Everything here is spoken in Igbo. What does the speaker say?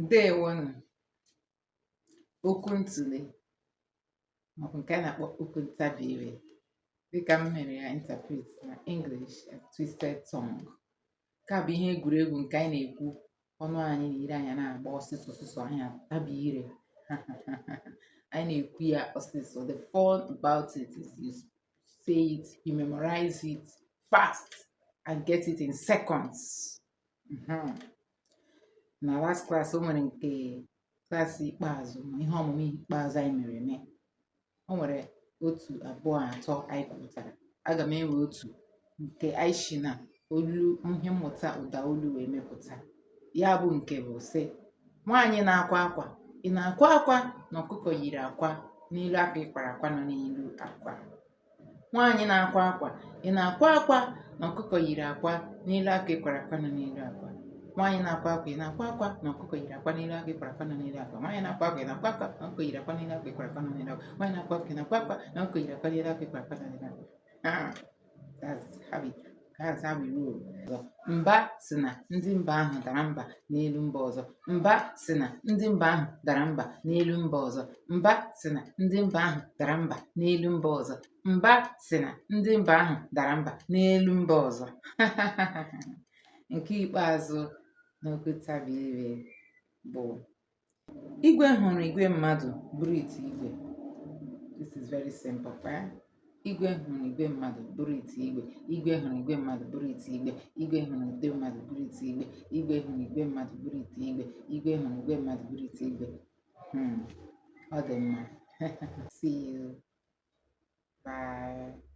Ǹdeèwonù. Okwu ntùle màọ̀bụ̀ ǹkè a nà-àkpọ okwu ntabì ire, dịkà m mèrè ya interpret na English as twisted tongue. Nke a bụ̀ ihe egwuregwu ǹkè anyị nà-èkwu ọnụ anyị na ire anyị na-àgba ọsịsọ ọsịsọ, anyị àtabì ire, anyị na-ekwu ya ọsịsọ. The fun about it is you say it, you memorize it fast and get it in seconds. Na last class, o nwere nke klaasị ikpeazụ ma ihe ọmụmụ ikpeazụ anyị mere eme, o nwere otu, abụọ, atọ anyị kwupụtara. Aga m ewe otu nke anyị si na olu ihe mmụta ụda olu wee mepụta ya, bụ nke bụ sị: nwaanyị na-akwa akwa, ị na-akwa akwa na ọkụkọ yiri akwa n'elu akwa ịkwara akwa nọ n'elu akwa. Nwaanyị na-akwa akwa, ị na-akwa akwa na ọkụkọ yiri akwa n'elu akwa ịkwara akwa nọ n'elu akwa. Nwaanyị na-akwa akwa, ị na-akwa akwa na ọkụkọ yiri akwa n'elu akwa ịkwara akwa nọ n'elu akwa. Nwaanyị na-akwa akwa, ị na-akwa akwa na ọkụkọ yiri akwa n'elu akwa ịkwara akwa nọ n'elu akwa. Nwaanyị na-akwa akwa, ị na-akwa akwa na ọkụkọ yiri akwa n'elu akwa ịkwara akwa nọ n'elu akwa. Ah, that's how we roll. Mba si na ndị mba ahụ dara mba n'elu mba ọzọ. Mba si na ndị mba ahụ dara mba n'elu mba ọzọ. Mba si na ndị mba ahụ dara mba n'elu mba ọzọ. Mba si na ndị mba ahụ dara mba n'elu mba ọzọ. Nke ikpeazụ n'okwu tabi ire bụ: igwe hụrụ igwe mmadụ bụrụ ite igwe. This is very simple, right? Igwe hụrụ igwe mmadụ bụrụ ite igwe. Igwe hụrụ igwe mmadụ bụrụ ite igwe. Igwe hụrụ igwe mmadụ bụrụ ite igwe. Igwe hụrụ igwe mmadụ bụrụ ite igwe. Igwe hụrụ igwe mmadụ bụrụ ite igwe. Ọ dị mma. See you. Bye.